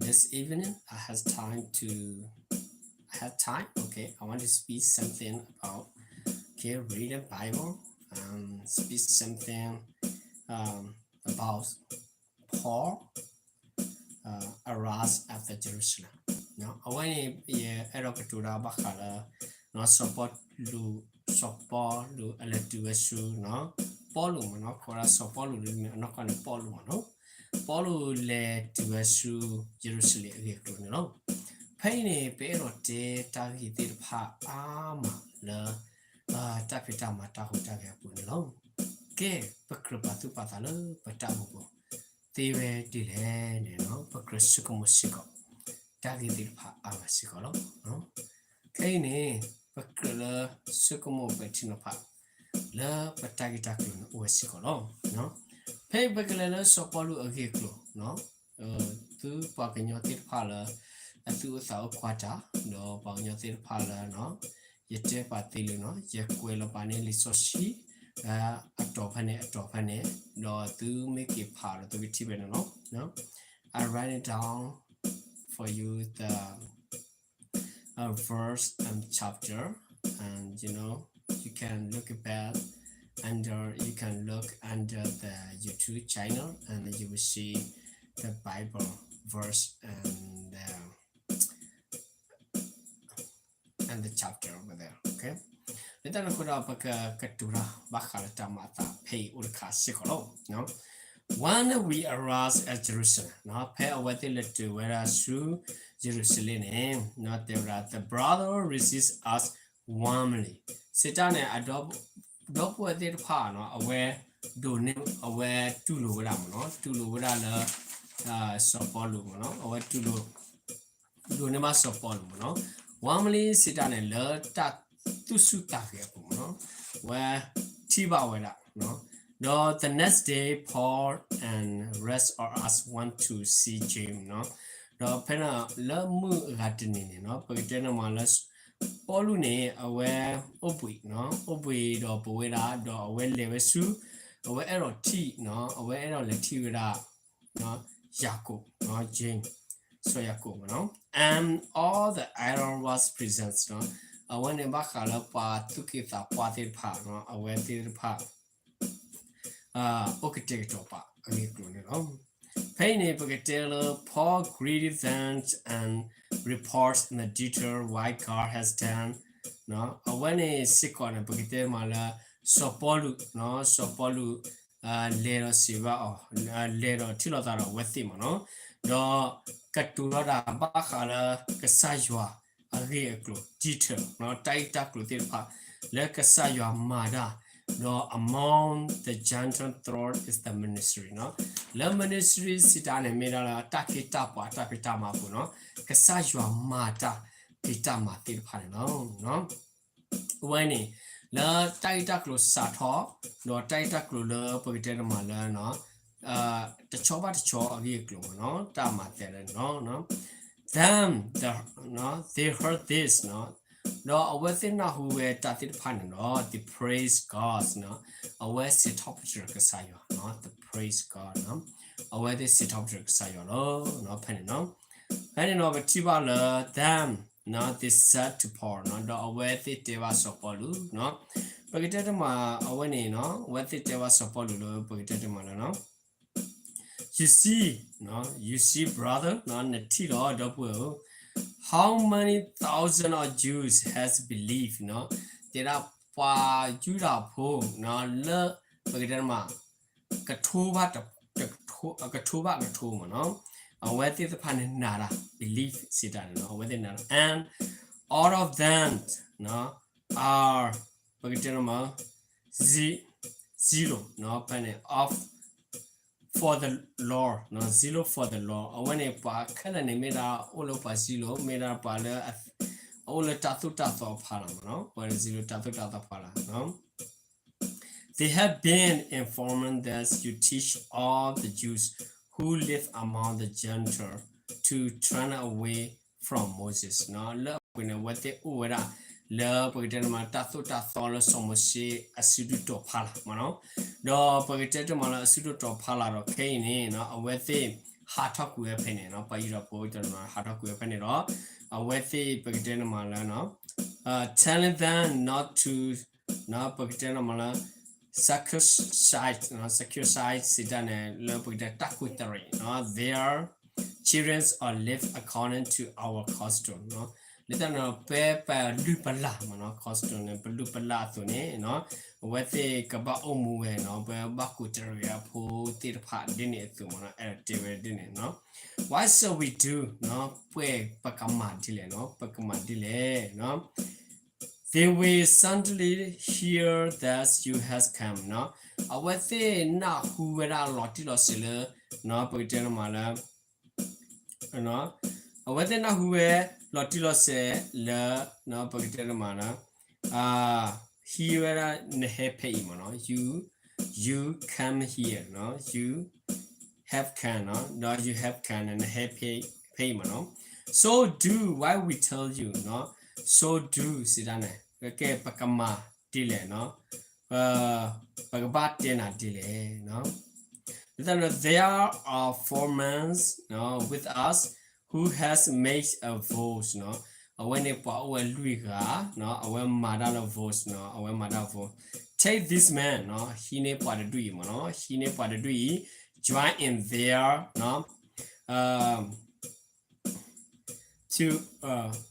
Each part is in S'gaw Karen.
this evening I have time to, I have time, okay, I want to speak something about, okay, read the Bible, um, speak something, um, about Paul, uh, arrives at the Jerusalem. အဝဲန့ၣ် ယအဲၣ်ဒိးကတိၤတၢ်ဘၣ်ဃးလၢ စီၤပီလူး, စီၤပီလူးအလဲၤတုၤဝဲဆူ ပီလူးမ့ၢ်နီၤ, ကိးဒၣ်စီၤပီလူးလၢမ့ၢ်အနီၢ်ကီၢ်န့ၣ် ပီလူးမ့ၢ်နီၤ, ပီလူးလဲၤတုၤဝဲဆူ ယရူၤၡလ့ၣ်အဂ့ၢ်အကျိၤန့ၣ်လီၤ. ဖဲအံၤန့ၣ် ပအဲၣ်ဒိးတဲတၢ်ဂ့ၢ်သ့ၣ်တဖၣ်အါမးလၢ တၢ်ဖံးတၢ်မၤတၢ်ဟူးတၢ်ဂဲၤအပူၤန့ၣ်လီၤ. ကဲ, ပကြၢးပာ်သူၣ်ပာ်သးလၢပတၢ်အိၣ်မူပူၤ သ့ဝဲဒ်လဲၣ်န့ၣ် ပကြၢးဆိကမိၣ်စ့ၢ်ကီး တၢ်ဂ့ၢ်သ့ၣ်တဖၣ်အါမးစ့ၢ်ကီးလီၤ. ခဲအံၤန့ၣ် ပကြၢးလၢဆိကမိၣ်ပဲာ်ထံနီၤဖး လၢပတၢ်ဂ့ၢ်တၢ်ကျိၤန့ၣ်အိၣ်ဝဲစ့ၢ်ကီးလီၤ. ဖဲအံၤပကလဲၤလၢစီၤပီလူးအဂ့ၢ်အကျိၤ သုပှၤကညီသ့ၣ်တဖၣ်လၢ အသူၣ်အိၣ်သးအိၣ်ကွၢ်တၢ် ဒီးပှၤကညီသ့ၣ်တဖၣ်လၢ ယတဲပာ်သ့လၢ ယကွဲးလီၤပာ်န့ၢ်လံာ်စီဆှံ အတီၢ်ဖဲန့ၣ် အတီၢ်ဖဲန့ၣ် ဒီးသုမ့ၢ်က့ၤဖးဒီးသုကထံၣ်ဖဲန့ၣ်လီၤ. I write it down for you the uh, verse and chapter, and you know, you can look it back under, you can look under the YouTube channel, and you will see the Bible verse and the, and the chapter over there, okay? လၢတၢ်န့ၣ်အဃိဒီး ပကကတိၤတၢ်ဘၣ်ဃးလၢတၢ်မၤအသးဖဲအံၤအိၣ်တခါစ့ၢ်ကီးလီၤ. When we arrived at Jerusalem, ဖဲအဝဲသ့ၣ်လဲၤတုၤဝဲဒၣ်ဆူ ယရူၤၡလ့ၣ်န့ၣ် တဲဝဲဒၣ် the brother received us warmly. စံးတၢ်န့ၣ် အဒီပုၢ်ဝဲၢ်သ့ၣ်တဖၣ် အဝဲ ဒိးန့ၢ် အဝဲတူၢ်လိာ်ဝဲဒၣ်မ့ၢ်နီၤ, တူၢ်လိာ်ဝဲဒၣ်လၢ စီၤပီလူးမ့ၢ်နီၤ, အဝဲတူၢ်လိာ် ဒိးန့ၢ်ဘၣ်စီၤပီလူးမ့ၢ်နီၤ, warmly စံးတၢ်န့ၣ် လၢတၢ်သူၣ်ဆူၣ်သးဂဲၤအပူၤမ့ၢ်နီၤ, အဝဲထံၣ်ဘၣ်ဝဲဒၣ်, ဒီး the next day Paul and rest of us went to see James နီၤ, ဒီးဖဲန့ၣ်လၢမုၢ်အဂၤတနံၤန့ၣ်နီၤ ပကတဲန့ၣ်မးလၢ ပီလူးန့ၣ် အဝဲအိၣ်ဘှံး, အိၣ်ဘှံးဒီးပဝဲဒၣ် ဒီးအဝဲလဲၤဝဲဆူ အဝဲအဲၣ်ဒိးထံၣ်, အဝဲအဲၣ်ဒိးလဲၤထံၣ်ဝဲဒၣ် ယၤကိာ်, James, စီၤယၤကိာ်မ့ၢ်နီၤ, and all the elders was present နီၤ, အဝဲန့ၣ်ဘၣ်ဃးလၢပှၤသူၣ်က့သးပှၢ်သ့ၣ်တဖၣ်, အဝဲသ့ၣ်တဖၣ် အိၣ်ကတဲာ်ကတီၤပာ်အဂ့ၢ်အကျိၤန့ၣ်လီၤ. ဖဲအံၤန့ၣ် ပကတဲလၢ Paul greeted them and reports in the detail why God has done အဝဲန့ၣ်စ့ၢ်ကီးန့ၣ် ပကတဲမးလၢ စီၤပီလူး, စီၤပီလူး လဲၤဒီးစံးဘၣ်အီၤ, လဲၤဒီးထံၣ်လိာ်သးဒီးအဝဲသ့ၣ်မ့ၢ်နီၤ, ဒီးကတိၤထီၣ်တၢ်ဘၣ်ဃးလၢကစၢ်ယွၤအဂ့ၢ်အကျိၤ detail တၢ်ဂ့ၢ်တၢ်ကျိၤသ့ၣ်တဖၣ် လၢကစၢ်ယွၤမၤတၢ်, ဒီး among the Gentiles throughout his ministry နီၤ, လၢ ministry စံးတၢ်န့ၣ် မ့ၢ်ဒၣ်လၢတၢ်ခ့တၢ်ပှၤတၢ်ဖံးတၢ်မၤအပူၤနီၤ, ကစၢ်ယွၤမၤတၢ်ဖံးတၢ်မၤသ့ၣ်တဖၣ်န့ၣ်လီၤ. အဝဲန့ၣ် လၢတၢ်ဂ့ၢ်တၢ်ကျိၤစးထီၣ်, ဒီးတၢ်ဂ့ၢ်တၢ်ကျိၤလၢပကတဲတမးလၢ တဆီဘၣ်တဆီအဂ့ၢ်အကျိၤမ့ၢ်နီၤ, တၢ်မၤသဲလၢန့ၣ်လီၤ. Then they heard this နီၤ, ဒီးအဝဲသ့ၣ်နၢ်ဟူဝဲတၢ်သ့ၣ်တဖၣ်န့ၣ်ဒီး they praise God နီၤ, အဝဲစံးထီၣ်ပတြၢၤကစၢ်ယွၤနီၤ, they praise God နီၤ, အဝဲသ့ၣ်စံးထီၣ်ပတြၢၤကစၢ်ယွၤလီၤ. ဖဲန့ၣ်နီၤ, ဖဲန့ၣ်နီၤ ပထံၣ်ဘၣ်လၢ then နီၤ they said to Paul နီၤ, ဒီးအဝဲသ့ၣ်တဲဘၣ်စီၤပီလူးနီၤ, ပကတဲတမးအဝဲန့ၣ်နီၤ, အဝဲသ့ၣ်တဲဘၣ်စီၤပီလူးလၢပကတဲတမးလၢနီၤ You see, you see, brother, နီၤ, နထံၣ်လီၤ ဒီပုၢ်ဝဲၢ်ဧၢ, how many thousand of Jews has believed နီၤ, တဲဒၣ်ပှၤယူဒၤဖိနီၤ လၢ ပကတဲတမး ကထိဘၣ် ကထိဘၣ်ကထိမ့ၢ်နီၤ, အဝဲသ့ၣ်တဖၣ်န့ၣ်နာ်တၢ် believe စံးတၢ်န့ၣ်နီၤ, အဝဲသ့ၣ်နာ်တၢ် and all of them နီၤ are ပကတဲတမး zeal နီၤ, ဖဲန့ၣ် of for the Lord နီၤ, zeal for the Lord အဝဲန့ၣ် ပှၤခဲလၢာ်န့ၣ် မ့ၢ်ဒၣ်အိၣ်လၢပှၤ zeal မ့ၢ်ဒၣ်ပှၤလၢ အအိၣ်လၢတၢ်သိၣ်တၢ်သီအဖီလာ်မ့ၢ်နီၤ, ပှၤ zeal တၢ်သိၣ်တၢ်သီဖီလာ်နီၤ, they have been informed that you teach all the Jews who live among the Gentiles to turn away from Moses နီၤ, လၢအပူၤန့ၣ် အဝဲသ့ၣ်အိၣ်ဝဲဒၣ် လၢပကတဲတမး တၢ်သိၣ်တၢ်သီလၢစီၤမိၤၡ့အစုဒုၣ်တီၤဖးလာ်မ့ၢ်နီၤ, ဒီးပကတဲတမးလၢအစုဒုၣ်တီၤဖးလာ်ဒီး ခဲအံၤန့ၣ် အဝဲသ့ၣ် ဟးထီၣ်ကွံာ်ဝဲဖဲန့ၣ်နီၤ, ပှၤယူဒၤဖိတနီၤနီၤ ဟးထီၣ်ကွံာ်ဝဲဖဲန့ၣ်ဒီး အဝဲသ့ၣ်ပကတဲန့ၣ်မးလၢ telling them not to နီၤ ပကတဲန့ၣ်မးလၢ circumcise နီၤ circumcise စံးတၢ်န့ၣ် လၢပကတဲတၢ်ကူးတရံးနီၤ their children or live according to our custom နီၤ လၢတၢ်န့ၣ် ပပလုၢ်ပလၢ်မးနီၤ custom န့ၣ် ပလုၢ်ပလၢ်အသိးန့ၣ်နီၤ အဝဲသ့ၣ်ကဘၣ်အိၣ်မူဝဲနီၤ ပဘၣ်ကူးတရံးအဖိသ့ၣ်တဖၣ်ဒ်န့ၣ်အသိးမးနီၤ အဲၣ်ဒိးတဲဝဲဒ်န့ၣ်နီၤ Why shall we do နီၤ ပှဲၤပကမၤဒ်လဲၣ်နီၤ ပကမၤဒ်လဲၣ်နီၤ They will certainly hear that you have come နီၤ အဝဲသ့ၣ်နၢ်ဟူဝဲဒၣ်လီၤတံၢ်လီၤဆဲးလၢ နီၤ ပကတဲန့ၣ်မးလၢ အဝဲသ့ၣ်နၢ်ဟူဝဲ လီၤတံၢ်လီၤဆဲးလၢ နီၤ ပကတဲန့ၣ်မးလၢ ဟံးဝဲဒၣ်နဟဲဖဲအံၤမးနီၤ you you come here နီၤ you have come နီၤ ဒီး you have come န့ၣ် နဟဲဖဲအံၤမးနီၤ so do what we tell you နီၤ so do စံးတၢ်န့ၣ် ကဲ ပကမၤဒ်လဲၣ်နီၤ ပကဘၣ်တဲနၤဒ်လဲၣ်နီၤ လၢတၢ်န့ၣ် there are four men နီၤ with us who has made a vow နီၤ အဝဲန့ၣ်ပှၤအိၣ်ဝဲလွံၢ်ဂၤနီၤ အဝဲမၤတၢ်လၢ vow နီၤ အဝဲမၤတၢ် vow take this man နီၤ ဟံးန့ၢ်ပှၤတဒူၣ်အံၤမးနီၤ ဟံးန့ၢ်ပှၤတဒူၣ်အံၤ join in their နီၤ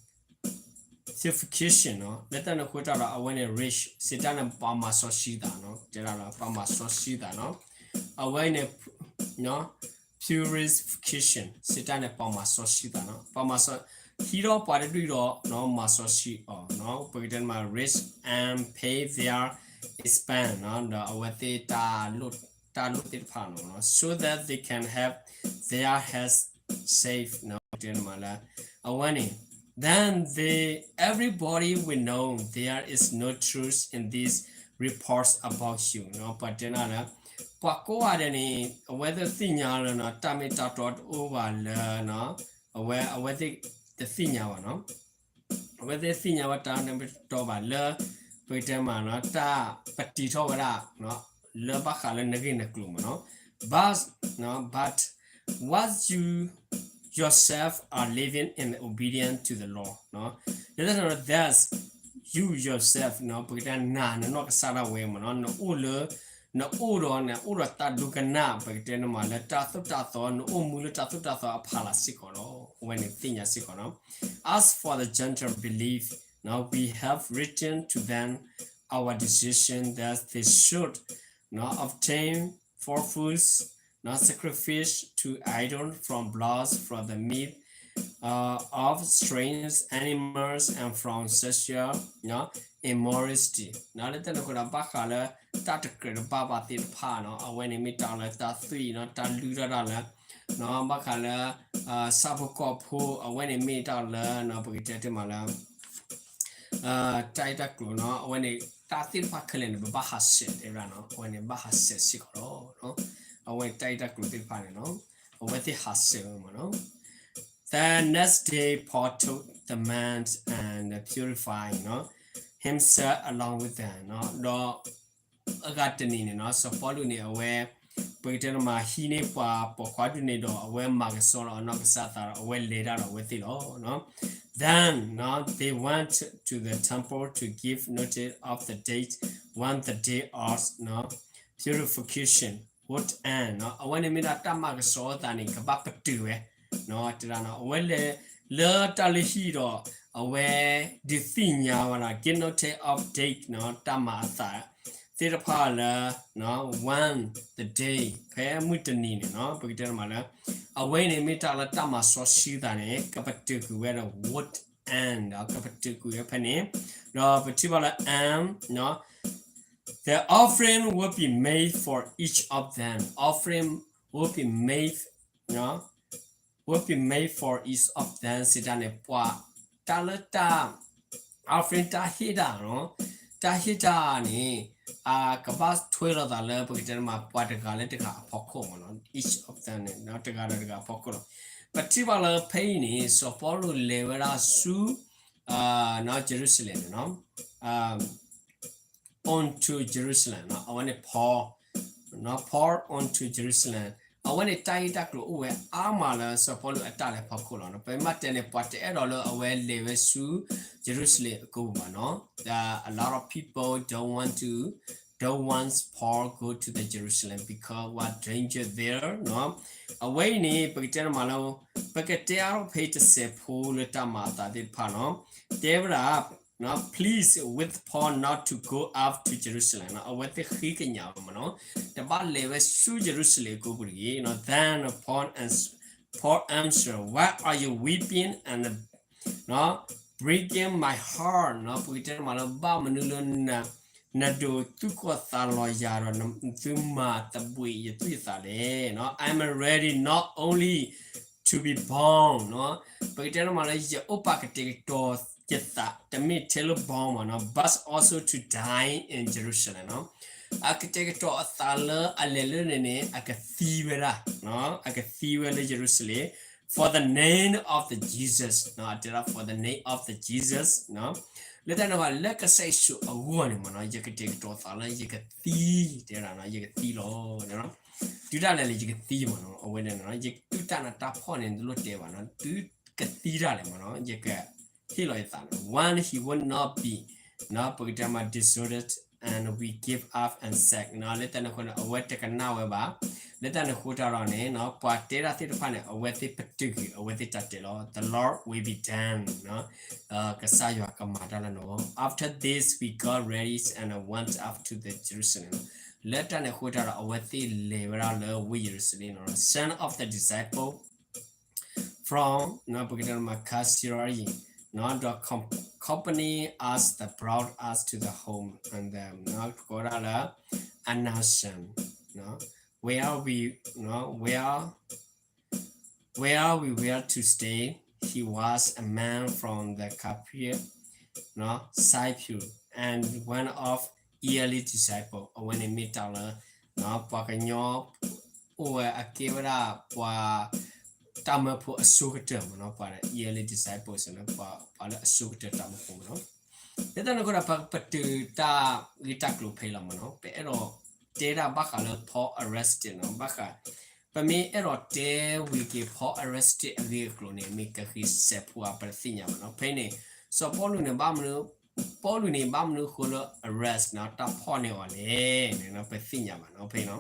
purification နီၤ လၢတၢ်န့ၣ်အဃိတၢ်ဒီး အဝဲန့ၣ် rich စံးတၢ်န့ၣ် ပှၤမၤစီဆှံသးနီၤ တဲဒၣ်လၢ ပှၤမၤစီဆှံသးနီၤ အဝဲန့ၣ် purification စံးတၢ်န့ၣ် ပှၤမၤစီဆှံသးနီၤ ပှၤမၤစီ ဟံးထီၣ်ပှၤတဒူၣ်ဒီး မၤစီဆှံအီၤနီၤ ပကတဲမး rich and pay their expense နီၤ ဒီးအဝဲသ့ၣ် တၢ်လိၣ်သ့ၣ်တဖၣ်နီၤ so that they can have their heads safe နီၤ တဲမးလၢ အဝဲန့ၣ် then they everybody will know there is no truth in these reports about you နီၤ ပှၤတဲနၤလၢ ပှၤကိးဂၤဒဲးန့ၣ် အဝဲသ့ၣ်သ့ၣ်ညါလၢနီၤ တၢ်မ့ၢ်တၢ်တီတအိၣ်ဘၣ်လၢနီၤ အဝဲ အဝဲသ့ၣ်တသ့ၣ်ညါဘၣ်နီၤ အဝဲသ့ၣ်သ့ၣ်ညါဝဲတၢ်မ့ၢ်တၢ်တီဘၣ်လၢ ပကတဲမးနီၤ တၢ်ပတံၤထီၣ်ဝဲဒၣ် လၢဘၣ်ဃးလၢနဂ့ၢ်နကျိၤမးနီၤ but နီၤ but what you yourself are living in obedience to the law နီၤ လၢတၢ်န့ၣ် that you yourself နီၤ ပကတဲနၤနနီၢ်ကစၢ်ဒၣ်ဝဲမးနီၤ နအိၣ်လၢ နအိၣ်ဒီး နအိၣ်ဒီးတၢ်ဒိကနၣ် ပကတဲန့ၣ်မးလၢတၢ်သိၣ်တၢ်သီ နအိၣ်မူလၢတၢ်သိၣ်တၢ်သီအဖီလာ်စ့ၢ်ကီးလီၤ အဝဲန့ၣ်သ့ၣ်ညါစ့ၢ်ကီးနီၤ As for the Gentile belief, now we have written to them our decision that they should not obtain for fools, not sacrifice to idols from blood, from the meat uh, of strange animals and from sexual နော် immorality နော် လၢတၢ်န့ၣ်အဃိဒီး ဘၣ်ဃးလၢ တၢ်တကြၢးတဘၣ်ဘၣ်သ့ၣ်တဖၣ်နော် အဝဲန့ၣ်မ့ၢ်တၢ်လၢတၢ်သွံၣ်နော် တၢ်လုၢ်ထီၣ်တၢ်လၢ နော် ဘၣ်ဃးလၢ ဆၣ်ဖိကီၢ်ဖိ အဝဲန့ၣ်မ့ၢ်တၢ်လၢ နော် ပကတဲတ့ၢ်မးလၢ တၢ်အ့ၣ်တၢ်ကျိၤနော် အဝဲန့ၣ် တၢ်သ့ၣ်တဖၣ်ခဲလၢာ်န့ၣ် ပဘၣ်ဟးဆှဲးတဲဝဲဒၣ်နော် အဝဲန့ၣ်ဘၣ်ဟးဆှဲးစ့ၢ်ကီးလီၤ အဝဲတၢ်အ့ၣ်တၢ်ကျိၤသ့ၣ်တဖၣ်န့ၣ်နော် အဝဲသ့ၣ်ဟးဆှဲးဝဲမးနော် The next day Paul took the man and purified နော် himself along with them နော် ဒီး အဂၤတနံၤန့ၣ်နော် စီၤပီလူးန့ၣ် အဝဲ ပကတဲတ့ၢ်မး ဟံးန့ၢ်ပှၤပိာ်ခွါဒူၣ်န့ၣ်ဒီး အဝဲမၤကဆှီလီၤအနီၢ်ကစၢ်သးဒီး အဝဲလဲၤတၢ်ဒီးအဝဲသ့ၣ်လီၤနော် Then နော် they went to the temple to give notice of the date when the day of နော် purification would end နော် အဝဲန့ၣ်မ့ၢ်ဒၣ်တၢ်မၤကဆှီအသးန့ၣ် ကဘၣ်ပတုာ်ဝဲ နော် တဲဒၣ်နော် အဝဲလဲၤလၢတၢ်လုၢ်ဟံၣ်ဒီး အဝဲဒုးသ့ၣ်ညါဝဲဒၣ် give notice of date နော် တၢ်မၤအသး သ့ၣ်တဖၣ်လၢ နော် when the day ဖဲမုၢ်တနံၤန့ၣ်နော် ပကတဲတ့ၢ်မးလၢ အဝဲန့ၣ်မ့ၢ်တၢ်လၢတၢ်မၤစီဆှံသးန့ၣ် ကပတုာ်ကွံာ်ဝဲဒီး would end ဒီး ကပတုာ်ကွံာ်ဝဲဖဲန့ၣ် ဒီးပထံၣ်ဘၣ်လၢ and နော် the offering will be made for each of them offering will be made နော် will be made for each of them စံးတၢ်န့ၣ် ပှၤတၢ်လၢတၢ် offering တၢ်ဟ့ၣ်တၢ်နော် တၢ်ဟ့ၣ်တၢ်န့ၣ် အကဘၣ်ထွဲလိာ်သးလၢ ပကတဲတ့ၢ်မး ပှၤတဂၤလၢတဂၤအဖီခိၣ်မးနော် each of them န့ၣ် တဂၤဒီးတဂၤအဖီခိၣ်လီၤ ပထံၣ်ဘၣ်လၢဖဲအံၤန့ၣ် စီၤပီလူးလဲၤဝဲဒၣ်ဆူ နော် Jerusalem န့ၣ်နော် on to Jerusalem နော် အဝဲန့ၣ် Paul နော် Paul on to Jerusalem အဝဲန့ၣ်တၢ်ဂ့ၢ်တၢ်ကျိၤအိၣ်ဝဲအါမးလၢစီၤပီလူးအတၢ်လဲၤဖီခိၣ်လီၤ. ပမ့ၢ်တဲန့ၣ် ပှၤတအဲၣ်ဒိးလၢအဝဲလဲၤဝဲဆူယရူၤၡလ့ၣ်အကိပူၤဘၣ်နီၤ. That a lot of people don't want to, don't want Paul go to the Jerusalem because what danger there နီၤ. အဝဲအံၤန့ၣ် ပကတဲတမးလၢ ပကတဲအါထီၣ်ဖဲတစဲးဖိလၢတၢ်မၤအသးသ့ၣ်တဖၣ်နီၤ တဲဝဲဒၣ် please with Paul not to go up to Jerusalem နီၤ. အဝဲသ့ၣ်ဃ့ကညးဝဲမးနီၤ တဘၣ်လဲၤဝဲဆူယရူၤၡလ့ၣ်အကိပူၤတဂ့ၤနီၤ. Then Paul ans- Paul answered, why are you weeping and နီၤ breaking my heart နီၤ. ပကတဲတမးလၢ ဘၣ်မနုၤလၢ နဒိးသူၣ်ကီၢ်သးလီၤယၤဒီး နသုမၤသဘှံးယသူၣ်ယသးလဲၣ်နီၤ. I'm ready not only to be bound နီၤ. ပကတဲတမးလၢ ယအိၣ်ပာ်ကတဲာ်ကတီၤယသး တမ့ၢ်ထဲလၢ bound ဘၣ်နီၤ but also to die in Jerusalem နီၤ. အကတဲာ်ကတီၤအသးလၢအလဲၤလၢန့ၣ်န့ၣ် အကသံဝဲဒၣ်နီၤ အကသံဝဲလၢယရူၤၡလ့ၣ် for the name of the Jesus နီၤ. အတဲဒၣ် for the name of the Jesus နီၤ. လၢတၢ်န့ၣ်အဃိ လၢကစၢ်ယ့ၣ်ၡူးအဂီၢ်န့ၣ်မးနီၤ ယကတဲာ်ကတီၤသးလၢယကသံ တဲဒၣ်နီၤ ယကသံလီၤ တုၤဒၣ်လဲာ်လၢယကသံမးနီၤ. အဝဲန့ၣ်နီၤ ယကတုၢ်တၢ်နးတၢ်ဖှီၣ်န့ၣ် တလိၣ်တဲဘၣ်နီၤ တုၤကသံတၢ်လဲၣ်မးနီၤ ယကဟ့ၣ်လီၤယသးနီၤ. When he would not be နီၤ ပကတဲမး deserted and we give up and sack နီၤ. လၢတၢ်န့ၣ်အဃိန့ၣ် အဝဲတကနၣ်ဝဲဘၣ်. လၢတၢ်န့ၣ်အဃိတၢ်ဒီးန့ၣ်နီၤ ပှၤတဲဒၣ်သ့ၣ်တဖၣ်န့ၣ် အဝဲသ့ၣ်ပတုာ်ကွံာ် အဝဲသ့ၣ်တၢ်တဲာ်လီၤ the Lord will be done နီၤ. ကစၢ်ယွၤကမၤတၢ်လၢနဂီၢ် After this we got ready and went up to the Jerusalem နီၤ. လၢတၢ်န့ၣ်အဃိတၢ်ဒီး အဝဲသ့ၣ်လဲၤဝဲဒၣ်လၢဝ့ၢ်ယရူၤၡလ့ၣ်နီၤ. Some of the disciple from နီၤ ပကတဲမး Caesarea နီၤ ဒီး company us that brought us to the home and them နီၤ ကိးဒၣ်လၢ Mnason နီၤ where we နီၤ where where we were to stay. He was a man from the Capri နီၤ Cyprus and one of early disciple အဝဲန့ၣ်မ့ၢ်တၢ်လၢ ပှၤကညီ အိၣ်ဝဲအကဲဝဲဒၣ်ပှၤ တၢ်မၢဖိအဆိကတၢၢ်မးနီၤ ပှၤ early disciples န့ၣ် ပှၤလၢအဆိကတၢၢ်တၢ်မၢဖိမးနီၤ. လၢတၢ်န့ၣ်အဃိဒီး ပကပတုာ်တၢ်ဂ့ၢ်တၢ်ကျိၤဖဲအံၤလီၤမးနီၤ ပအဲၣ်ဒိးတဲဒၣ်ဘၣ်ဃးလၢ Paul arrested နီၤ ဘၣ်ဃး ပမ့ၢ်အဲၣ်ဒိးတဲဝံၤက့ၤ Paul arrested အဂ့ၢ်အကျိၤန့ၣ် မ့ၢ်ကဂ့ၤစဲးဖိဧါ ပတသ့ၣ်ညါဘၣ်နီၤ. ဖဲန့ၣ် စီၤပီလူးန့ၣ် ဘၣ်မနုၤ ပီလူးန့ၣ် ဘၣ်မနုၤအဃိလၢ arrest နီၤ တၢ်ဖီၣ်န့ၢ်အီၤလဲၣ်န့ၣ် ပသ့ၣ်ညါဘၣ်နီၤ ဖဲနီၤ.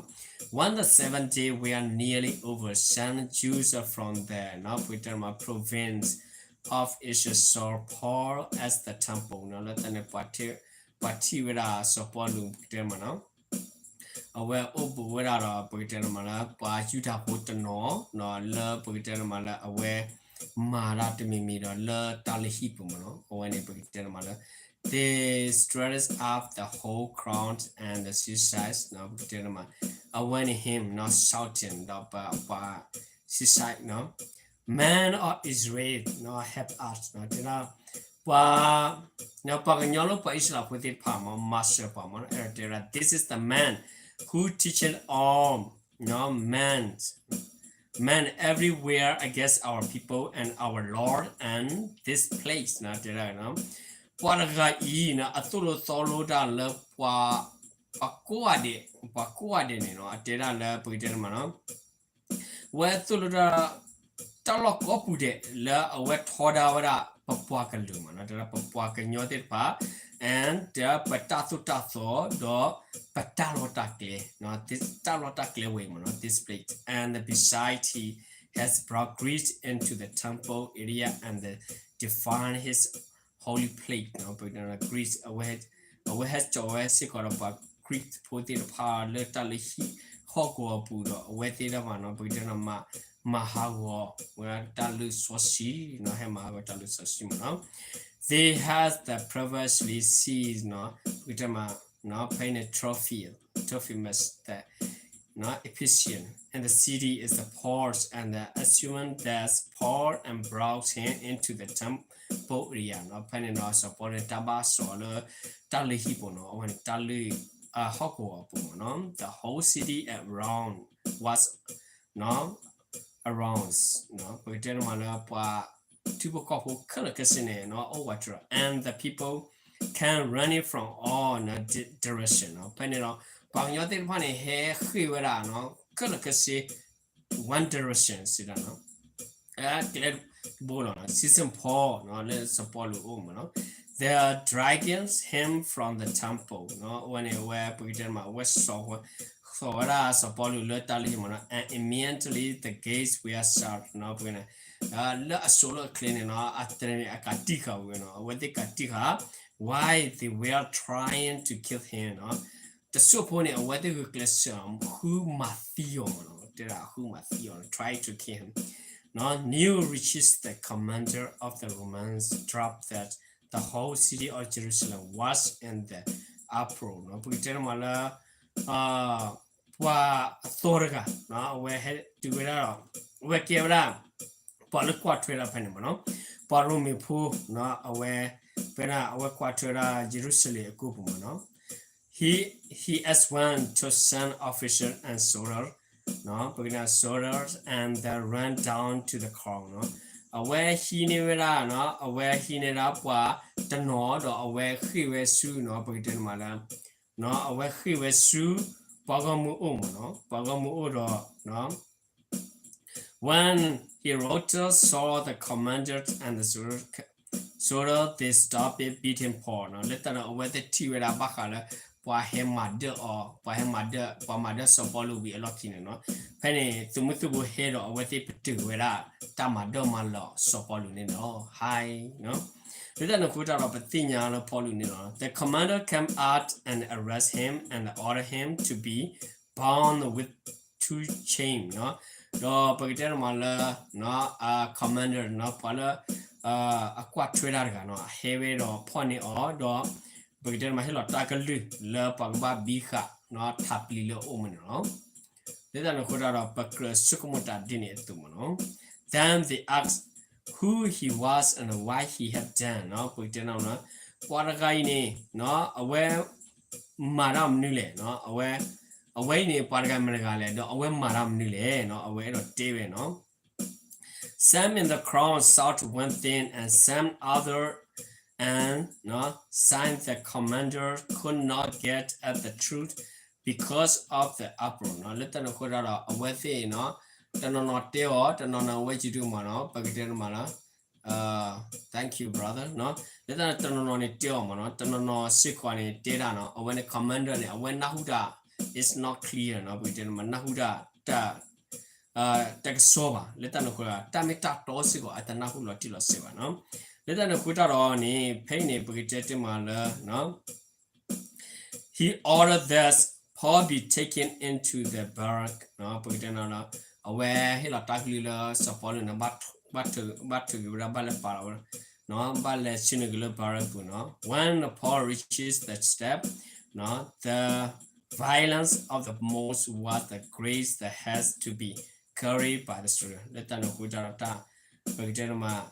When the seven days were nearly over, some Jews from the နီၤ ပကတဲမး province of Asia saw Paul at the temple နီၤ လၢတၢ်န့ၣ် ပှၤထံၣ်ဝဲဒၣ်စီၤပီလူး ပကတဲမးနီၤ အဝဲအိၣ်ဘူးဝဲဒၣ်ဒီး ပကတဲမးလၢ ပှၤယူဒၤဖိတနီၤနီၤ လၢပကတဲမးလၢအဝဲ မၤတၢ်တမံၤမံၤဒီးလၢတၢ်လုၢ်ဟံၣ်ပူၤမးနီၤ အဝဲန့ၣ် ပကတဲမးလၢ they stirred up the whole crowd and the citizens နီၤ ပကတဲမး အဝဲန့ၣ် him နီၤ shouting ဒီးပှၤ citizens နီၤ Men of Israel နီၤ help us နီၤ တဲဒၣ် ပှၤ ပှၤကညီလၢပှၤအံၣ်စရ့လးဖိသ့ၣ်တဖၣ်မး မၤစၢၤပှၤမး အဲၣ်ဒိးတဲဒၣ် this is the man who teaches all နီၤ men men everywhere against our people and our Lord and this place နီၤ တဲဒၣ် ပှၤတဂၤအံၤနီၤ အသိၣ်လိသီလိတၢ်လၢပှၤ ပှၤကိးဂၤဒဲး ပှၤကိးဂၤဒဲးန့ၣ်နီၤ အတဲဒၣ်လၢပကတဲမးနီၤ အဝဲသိၣ်လိတၢ် တၢ်လီၢ်ကိးပူၤဒဲး လၢအဝဲထီဒါဝဲဒၣ် ပပှၤကလုာ်မးနီၤ တဲဒၣ်ပပှၤကညီသ့ၣ်တဖၣ် and ဒီးပတၢ်သိၣ်တၢ်သီ ဒီးပတၢ်လီၢ်တၢ်ကျဲ တၢ်လီၢ်တၢ်ကျဲဝဲအံၤမးနီၤ this place and besides he has brought Greeks into the temple area and defiled his holy place နီၤ ပကတဲ Greeks အဝဲ အဝဲဟဲစိာ်ဝဲစ့ၢ်ကီးဒီးပှၤ Greeks ဖိသ့ၣ်တဖၣ်လၢတၢ်လုၢ်ဟံၣ်ဟီၣ်ကဝီၤအပူၤဒီး အဝဲသ့ၣ်တဖၣ်နီၤ ပကတဲနီၤ မၤဟးဂီၤဝဲဒၣ်တၢ်လုၢ်စီဆှံနီၤ ဟဲမၤဟးဂီၤတၢ်လုၢ်စီဆှံမးနီၤ They had the previously seized နီၤ ပကတဲမး ဖဲန့ၣ် Trophy Trophimus the Ephesian and the city is the port and the assuming that Paul and brought him into the temple area နီၤ ဖဲန့ၣ်နီၤ စီၤပီလူးန့ၣ် တၢ်ဘၣ်စိာ်လၢ တၢ်လုၢ်ဟံၣ်ပူၤနီၤ အဝဲန့ၣ် တၢ်လုၢ် ဟီၣ်ကဝီၤအပူၤမးနီၤ the whole city around was နီၤ around ပကတဲန့ၣ်မးလၢပှၤ ထံဖိကီၢ်ဖိခဲလၢာ်ခဲဆ့န့ၣ်နီၤ အိၣ်ဝးတရၢ and the people came running from all နီၤ direction နီၤ ဖဲန့ၣ်ဒီး ပှၤကညီသ့ၣ်တဖၣ်န့ၣ် ဟဲဃ့ၢ်ဝဲဒၣ်နီၤ ခဲလၢာ်ခဲဆ့ One Direction စံးဒၣ်နီၤ, ကျဲတဘိလီၤနီၤ, season four နီၤ လၢစီၤပီလူးအိၣ်မးနီၤ, they dragged him from the temple နီၤ, အဝဲန့ၣ် အဝဲပကတဲမး အဝဲ သိးဝဲဒၣ်စီၤပီလူးလၢတၢ်လုၢ်ဟံၣ်မးနီၤ, and immediately the gates were shut နီၤ, ပကတဲ လၢအစိၤလၢအချ့န့ၣ်နီၤ အတြဲၤန့ၣ် အကးတံာ်ဃာ်ဝဲနီၤ, အဝဲသ့ၣ်ကးတံာ်ဃာ် while they were trying to kill him နီၤ, တစိၢ်ဖိန့ၣ် အဝဲသ့ၣ်ဂုာ်ကျဲးစၢးဃုမၤသံအီၤမးနီၤ, တဲဒၣ်ဃုမၤသံအီၤ try to kill him နီၤ, news reaches the commander of the Romans troops that the whole city of Jerusalem was in the uproar နီၤ, ပကတဲမးလၢ ပှၤအသီတဂၤနီၤ အဝဲဟဲတုၤဝဲဒၣ်ဒီး အဝဲကဲဝဲဒၣ် ပှၤလၢကွၢ်ထွဲတၢ်ဖဲန့ၣ်မးနီၤ, ပှၤရိမ့ၤဖိနီၤ အဝဲ ဖဲန့ၣ် အဝဲကွၢ်ထွဲဒၣ် ယရူၤၡလ့ၣ်အကိၢ်ပူၤမးနီၤ, he he at once took some officers and soldiers နီၤ, ပကတဲ soldiers and then ran down to the crowd နီၤ, အဝဲဟံးန့ၢ်ဝဲဒၣ်နီၤ အဝဲဟံးန့ၢ်ဒၣ်ပှၤတနီၤဒီးအဝဲဃ့ၢ်ဝဲဆူနီၤ ပကတဲန့ၣ်မးလၢ နီၤ အဝဲဃ့ၢ်ဝဲဆူ ပှၤဂီၢ်မုၢ်အိၣ်မးနီၤ, ပှၤဂီၢ်မုၢ်အိၣ်ဒီး When Herodes saw the commanders and the soldiers, they stopped beating Paul နီၤ, လၢတၢ်န့ၣ် အဝဲသ့ၣ်ထံၣ်ဝဲဒၣ်ဘၣ်ဃးလၢ ပှၤဟဲမၤဒၢၣ်အီၤ, ပှၤဟဲမၤဒၢၣ်, ပှၤမၤဒၢၣ်စီၤပီလူးဝံၤအလီၢ်ခံန့ၣ်နီၤ, ဖဲန့ၣ် သုးမုၢ်သံၣ်ဘိဟဲဒီးအဝဲသ့ၣ်ပတုာ်ဝဲဒၣ် တၢ်မၤဒၢၣ်မၤလီၤစီၤပီလူးန့ၣ်လီၤ, ဟါ လၢတၢ်န့ၣ်အဃိတၢ်ဒီး ပသ့ၣ်ညါလၢပီလူးန့ၣ်လီၤ, the commander came out and arrested him and ordered him to be bound with two chains နီၤ, ဒီးပကတဲန့ၣ်မးလၢ commander နီၤ ပှၤလၢ အကွၢ်ထွဲတၢ်တဂၤနီၤ အဟဲဝဲဒီးဖီၣ်န့ၢ်အီၤ ဒီးပကတဲန့ၣ်မး ဟ့ၣ်လီၤတၢ်ကလုၢ်လၢပှၤကဘၣ်ဘံဃာ်နီၤ ထးပျံၤလၢအအိၣ်မးန့ၣ်လီၤ. လၢတၢ်န့ၣ်အဃိတၢ်ဒီး ပကြၢးဆိကမိၣ်တၢ်ဒ်န့ၣ်အသိးမးနီၤ, then they asked who he was and what he had done နီၤ, ပကတဲန့ၣ်မး ပှၤတဂၤအံၤန့ၣ် အဝဲ မၤတၢ်မနုၤလဲၣ်, အဝဲအံၤန့ၣ် ပှၤတဂၤမတဂၤလဲၣ်, ဒီးအဝဲမၤတၢ်မနုၤလဲၣ်, အဝဲအဲၣ်ဒိးတဲဝဲနီၤ. Some in the crowd shout one thing and some other, and sign the commander could not get at the truth because of the uproar နီၤ. လၢတၢ်န့ၣ်အဃိတၢ်ဒီး အဝဲသ့ၣ်နီၤ တနီၤနီၤတဲအီၤ, တနီၤနီၤဝဲကံဒုမးနီၤ, ပကတဲတမးလၢ Thank you brother နီၤ. လၢတၢ်န့ၣ် တနီၤနီၤန့ၣ်တဲအီၤမးနီၤ, တနီၤနီၤစ့ၢ်ကီးန့ၣ်တဲဒၣ်နီၤ, အဝဲန့ၣ် commander န့ၣ် အဝဲနၢ်ဟူတၢ် is not clear နီၤ, ပကတဲတမး နၢ်ဟူတၢ် တကစီၣ်ဘၣ်, လၢတၢ်န့ၣ်အဃိ တၢ်မ့ၢ်တၢ်တီစ့ၢ်ကီး အတနၢ်ဟူလီၤတံၢ်လီၤဆဲးဘၣ်နီၤ. လၢတၢ်န့ၣ်အဃိတၢ်ဒီးန့ၣ် ဖဲအံၤန့ၣ် ပကတဲတမးလၢ He ordered that Paul be taken into the barrack နီၤ, ပကတဲန့ၣ်လီၤ, အဝဲဟ့ၣ်လီၤတၢ်ကလုၢ်လၢစီၤပီလူးန့ၣ် ဘၣ်ထုးက့ၤဝဲဒၣ် ဘၣ်လဲၤပာ်လီၤဝဲ ဘၣ်လဲၤဆ့ၣ်နီၤက့ၤလၢ barrack ပူၤနီၤ. When Paul reaches the step, the violence of the mob was the great that has to be carried by the soldier. လၢတၢ်န့ၣ်အဃိတၢ်ဒီးတၢ် ပကတဲတမး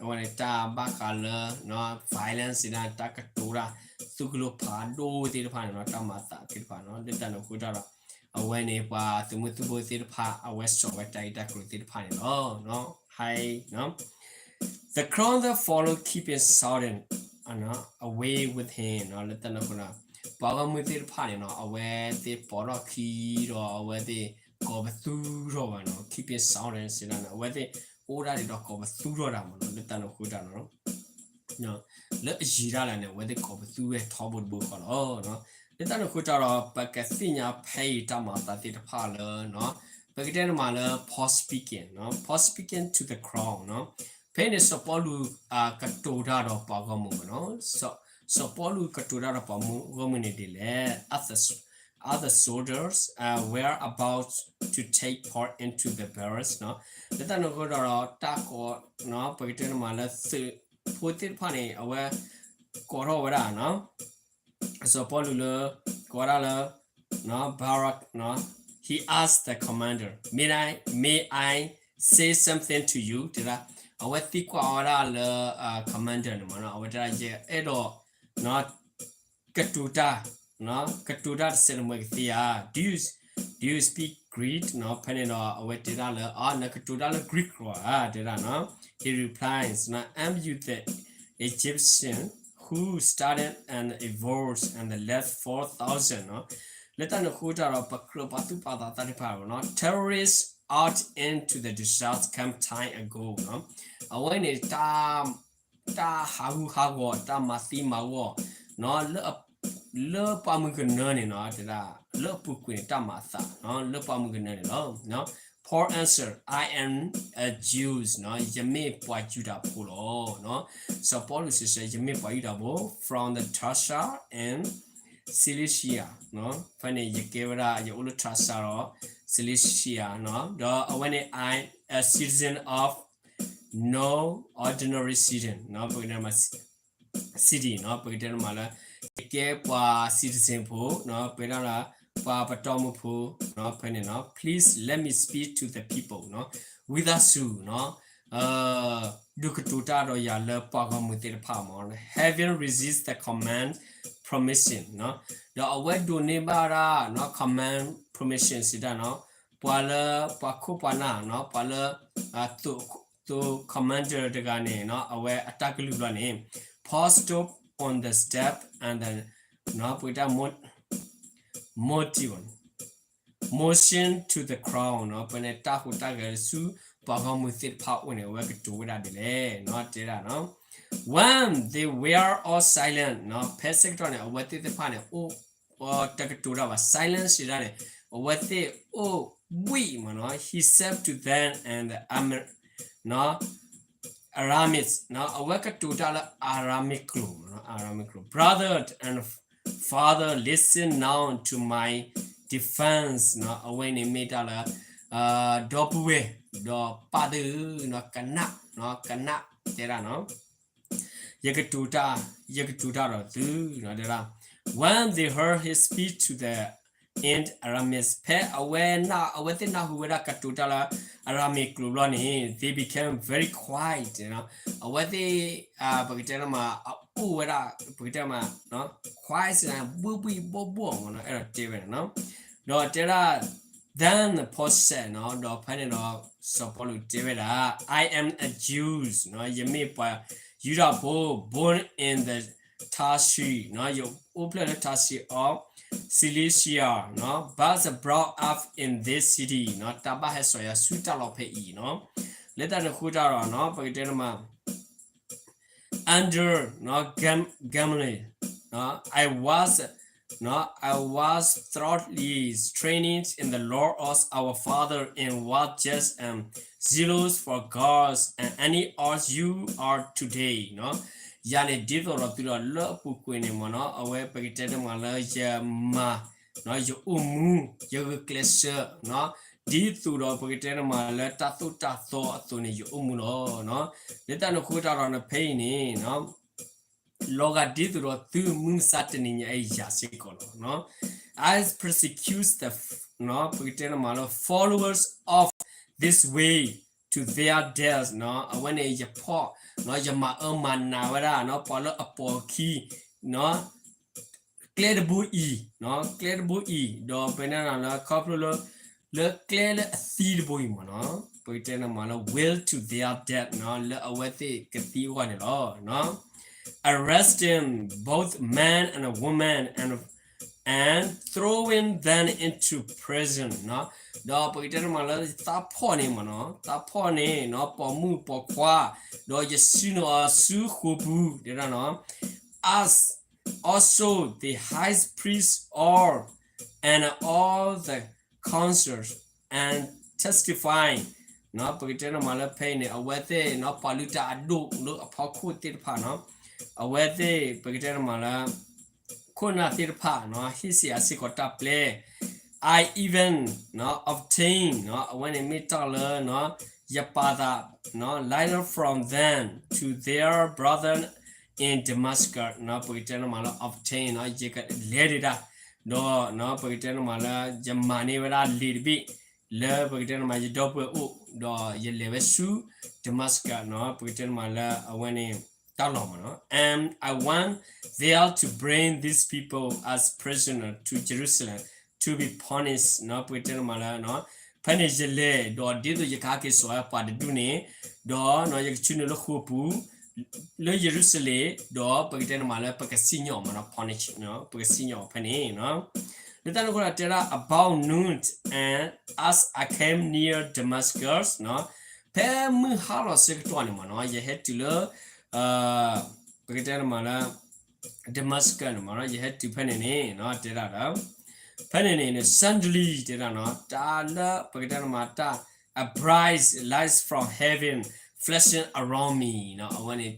အဝဲန့ၣ်တၢ်ဘၣ်ဃးလၢ violence ဒၣ် တၢ်ကတိၤတၢ် သုးကလၢၤဖးဒိၣ်သ့ၣ်တဖၣ်န့ၣ်နီၤ, တၢ်မၤသးသ့ၣ်တဖၣ်နီၤ, လၢတၢ်န့ၣ်အဃိတၢ်ဒီး အဝဲန့ၣ်ပှၤသုးမုၢ်သံၣ်ဘိသ့ၣ်တဖၣ် အဝဲစိာ်ဝဲတၢ်ဂ့ၢ်တၢ်ကျိၤသ့ၣ်တဖၣ်န့ၣ်လီၤ. ဟါ The crowd that followed keeping shouting away with him နီၤ, လၢတၢ်န့ၣ်အဃိ ပှၤဂီၢ်မုၢ်သ့ၣ်တဖၣ်န့ၣ်နီၤ အဝဲသ့ၣ်ပိာ်ထီၣ်ခံဒီး အဝဲသ့ၣ်ကိးပသူထီၣ်ဘၣ်နီၤ, keeping shouting စံးဒၣ်န့ၣ် အဝဲသ့ၣ်အိၣ်ဒၣ်ဒံးဒီးကိးပသူထီၣ်တၢ်မးနီၤ, လၢတၢ်န့ၣ်အဃိတၢ်နီၤ လၢအယံၤဒၣ်လဲာ်န့ၣ် အဝဲသ့ၣ်ကိးပသူဝဲထီဘိတဘိဃီလီၤ. လၢတၢ်န့ၣ်အဃိတၢ်ဒီး ပကသ့ၣ်ညါဖဲအံၤတၢ်မၤအသးသ့ၣ်တဖၣ်လၢ ပကတဲန့ၣ်မးလၢ Paul speaking နီၤ, Paul speaking to the crowd နီၤ, ဖဲန့ၣ်စီၤပီလူးကတိၤတၢ်ဒီးပှၤဂီၢ်မုၢ်မးနီၤ, စီၤပီလူးကတိၤတၢ်ဒီးပှၤဂီၢ်မုၢ်န့ၣ်ဒ်လဲၣ်, other soldiers were about to take Paul into the barracks နီၤ, လၢတၢ်န့ၣ်အဃိတၢ်ဒီးတၢ်ကိး ပကတဲန့ၣ်မးလၢသုးဖိသ့ၣ်တဖၣ်န့ၣ် အဝဲကိးထီၣ်ဝဲဒၣ် စီၤပီလူးလၢ ကိးဝဲဒၣ်လၢ barrack နီၤ, he asked the commander, may I, may I say something to you တဲဒၣ်, အဝဲသံကွၢ်ဝဲဒၣ်လၢ commander န့ၣ်မးနီၤ, အဝဲတဲဒၣ် ယအဲၣ်ဒိး ကတိၤတၢ် ကတိၤတၢ်တစဲးတမှဲးကသ့ဧါ, do you, do you speak Greek နီၤ, ဖဲန့ၣ်ဒီးအဝဲတဲဒၣ်လၢ နကတိၤတၢ်လၢ Greek လီၤဧါ တဲဒၣ်နီၤ, he replies, am you the Egyptian who started an revolt and led four thousand နီၤ, လၢတၢ်န့ၣ်အဃိတၢ်ဒီး ပကြၢးပာ်သူၣ်ပာ်သးသ့ၣ်တဖၣ်နီၤ, terrorist out into the desert some time ago နီၤ. အဝဲန့ၣ် တၢ်ဟးဂူာ်ဟးဂီၤ တၢ်မၤသံမၤဂီၤ လၢပှၢ်မုၢ်ကနၢန့ၣ်နီၤ, တဲဒၣ် လၢအပူၤကွံာ်န့ၣ် တၢ်မၤအသး လၢပှၢ်မုၢ်ကနၢန့ၣ်လီၤ. Paul answered, I am a Jews နီၤ, ယမ့ၢ်ပှၤယူဒၤဖိလီၤ. So စီၤပီလူးစံးဆၢ, ယမ့ၢ်ပှၤယူဒၤဖိ from the Tarsus and Cilicia နီၤ, ဖဲန့ၣ် ယကဲဝဲဒၣ် ယအိၣ်လၢ Tarsus ဒီး Cilicia နီၤ, ဒီးအဝဲန့ၣ် I a citizen of no ordinary city နီၤ, ပကတဲမး city နီၤ, ပကတဲမးလၢ ယကဲပှၤ citizen ဖိနီၤ, ပကတဲလၢ ပှၤပတီၢ်မုၢ်ဖိနီၤ, ဖဲန့ၣ်နီၤ, please let me speak to the people နီၤ, ဝံသးစူၤနီၤ, ဒုးကတိၤတၢ်ဒီးယၤလၢပှၤဂီၢ်မုၢ်သ့ၣ်တဖၣ်မး, having received the command permission နီၤ, ဒီးအဝဲဒိးန့ၢ်ဘၣ်ဒၣ်နီၤ command permission စံးတၢ်နီၤ, ပှၤလၢ ပှၤခိၣ်ပှၤနၢ်နီၤ, ပှၤလၢ သိ commander တဂၤန့ၣ်နီၤ, အဝဲအတၢ်ကလုၢ်ဘျီန့ၣ် Paul stood on the step and the နီၤ, ပကတဲ motion to the crowd နီၤ, ပန့ၣ်တၢ်ဟူးတၢ်ဂဲၤဆူပှၤဂီၢ်မုၢ်သ့ၣ်တဖၣ်အအိၣ်န့ၣ် အဝဲကတိၤဝဲဒၣ်ဒ်လဲၣ်နီၤ, တဲဒၣ်နီၤ, when they were all silent နီၤ, ဖဲဆၢကတီၢ်န့ၣ် အဝဲသ့ၣ်တဖၣ်န့ၣ် အိၣ် တကတိၤတၢ်ဘၣ်, silence စံးဒၣ်န့ၣ် အဝဲသ့ၣ်အိၣ်ဘှံးမးနီၤ, he said to them in the Aramaic နီၤ, အဝဲကတိၤတၢ်လၢ Aramaic ကျိာ်မးနီၤ, Aramaic ကျိာ်, brother and father, listen now to my defense နီၤ, အဝဲန့ၣ်မ့ၢ်တၢ်လၢ ဒီပုၢ်ဝဲၢ် ဒီးပၢ်သ့ၣ်ဧၢနီၤ, ကနၣ်နီၤ, ကနၣ် တဲဒၣ်နီၤ, ယကတိၤတၢ်, ယကတိၤတၢ်ဒီးသုနီၤ, တဲဒၣ်, when they heard his speech to the in Aramaic ဖဲအဝဲ အဝဲသ့ၣ်နၢ်ဟူဝဲဒၣ်ကတိၤတၢ်လၢ Aramaic ကျိာ်ဘျီန့ၣ် they became very quiet နီၤ, အဝဲသ့ၣ် ပကတဲမး အအိၣ်ဝဲဒၣ် ပကတဲမး quiet စံးဒၣ်န့ၣ် ဘှံးဘှံးဘှီၣ်ဘှီၣ်မးနီၤ, အဲၣ်ဒိးတဲဝဲဒၣ်နီၤ, ဒီးတဲဒၣ် then Paul said နီၤ, ဒီးဖဲန့ၣ်ဒီး စီၤပီလူးတဲဝဲဒၣ် I am a Jews နီၤ, ယမ့ၢ်ပှၤယူဒၤဖိ born in the Tarsus နီၤ, ယအိၣ်ဖျဲၣ်လၢ Tarsus of Cilicia နီၤ, but brought up in this city နီၤ, တၢ်ဘၣ်ဟဲစိာ်ယၤဆူတၢ်လီၢ်ဖဲအံၤနီၤ, လၢတၢ်န့ၣ်အဃိတၢ်ဒီးနီၤ ပကတဲန့ၣ်မး under နီၤ Gam- Gamaliel နီၤ, I was နီၤ I was thoroughly trained in the law of our father and was just and zealous for God and any as you are today နီၤ, ယၤန့ၣ်ဒ်သိးဒီးသုဒီးလၢအပူၤကွံာ်န့ၣ်မးနီၤ, အဝဲပကတဲန့ၣ်မးလၢယမၤ ယအိၣ်မူ ယဂုာ်ကျဲးစၢးနီၤ, ဒ်သိးဒီးပကတဲန့ၣ်မးလၢတၢ်သိၣ်တၢ်သီအသိးန့ၣ် ယအိၣ်မူလီၤနီၤ, လၢတၢ်န့ၣ်အဃိတၢ်ဒီးန့ၣ်ဖဲအံၤန့ၣ် လီၤဂာ်ဒ်သိးဒီးသုမုၢ်မဆါတနံၤညါအံၤယၤစ့ၢ်ကီးလီၤနီၤ, I persecute the နီၤ ပကတဲန့ၣ်မးလၢ followers of this way to their death နီၤ, အဝဲန့ၣ်ယဖီၣ်နီၤ ယမၤအၢမၤနးဝဲဒၣ်နီၤ ပှၤလၢအပိာ်အခံနီၤ ကျဲတဘိအံၤနီၤ, ကျဲတဘိအံၤ ဒီးပကတဲန့ၣ်လၢခီဖျိလၢ လၢကျဲလၢအသံတဘိအံၤမးနီၤ, ပကတဲန့ၣ်မးလၢ will to their death နီၤ, လၢအဝဲသ့ၣ်ကသံအဂီၢ်န့ၣ်လီၤနီၤ, arresting both man and woman and and throwing them into prison နီၤ, ဒီးပကတဲန့ၣ်မးလၢသးဖီၣ်န့ၣ်မးနီၤ, သးဖီၣ်န့ၣ်နီၤ ပိာ်မုၣ်ပိာ်ခွါ, ဒီးယစုန့ၢ်အီၤဆူဃိာ်ပူၤ တဲဒၣ်နီၤ, as also the high priest all and all the councils and testify နီၤ, ပကတဲန့ၣ်မးလၢဖဲအံၤန့ၣ် အဝဲသ့ၣ်နီၤ ပှၤလုၢ်တၢ်အဒိၣ်လၢအဖီခိၣ်သ့ၣ်တဖၣ်နီၤ, အဝဲသ့ၣ် ပကတဲန့ၣ်မးလၢ ခိၣ်နၢ်သ့ၣ်တဖၣ်နီၤ ဟ့ၣ်စ့ၢ်အီၤစ့ၢ်ကီးတၢ်ပျဲ, I even နီၤ obtain နီၤ အဝဲန့ၣ်မ့ၢ်တၢ်လၢနီၤ ယပာ်သးနီၤ letter from them to their brethren in Damascus နီၤ, ပကတဲန့ၣ်မးလၢ obtain နီၤ ယကလဲၤဒံးတၢ်, ဒီးနီၤ ပကတဲန့ၣ်မးလၢ ယမၤန့ၢ်ဝဲဒၣ်လံာ်တဘ့ၣ် လၢပကတဲန့ၣ်မး ယဒီပုၢ်ဝဲၢ်အိၣ်, ဒီးယလဲၤဝဲဆူ Damascus နီၤ, ပကတဲန့ၣ်မးလၢအဝဲန့ၣ် တၢ်လီၢ်မးနီၤ, and I went there to bring these people as prisoner to Jerusalem to be punished နီၤ, ပကတဲန့ၣ်မးလၢ ဖဲန့ၣ်ယလဲၤ ဒီးဒ်သိးယကဟဲက့ၤစိာ်ဝဲပှၤတဒူၣ်န့ၣ်, ဒီးနီၤ ယကဆူနုာ်လၢဃိာ်ပူၤ လၢယရူၤၡလ့ၣ်, ဒီးပကတဲန့ၣ်မးလၢပကစံၣ်ညီၣ်မးနီၤ, punish နီၤ, ပကစံၣ်ညီၣ်အီၤဖဲန့ၣ်နီၤ, လၢတၢ်န့ၣ်အဃိဒီးတဲဒၣ် about noon, and as I came near Damascus နီၤ, ဖဲမုၢ်ဟါလီၤဆၢကတီၢ်န့ၣ်မ့ၢ်နီၤ ယဟဲတုၤလၢ ပကတဲန့ၣ်မးလၢ Damascus န့ၣ်မ့ၢ်နီၤ ယဟဲတုၤဖဲန့ၣ်န့ၣ်နီၤ တဲဒၣ်ဒီး ဖဲန့ၣ်န့ၣ် suddenly တဲဒၣ်နီၤ တၢ်လၢပကတဲန့ၣ်မးတၢ် a bright light from heaven flashing around me နီၤ အဝဲန့ၣ်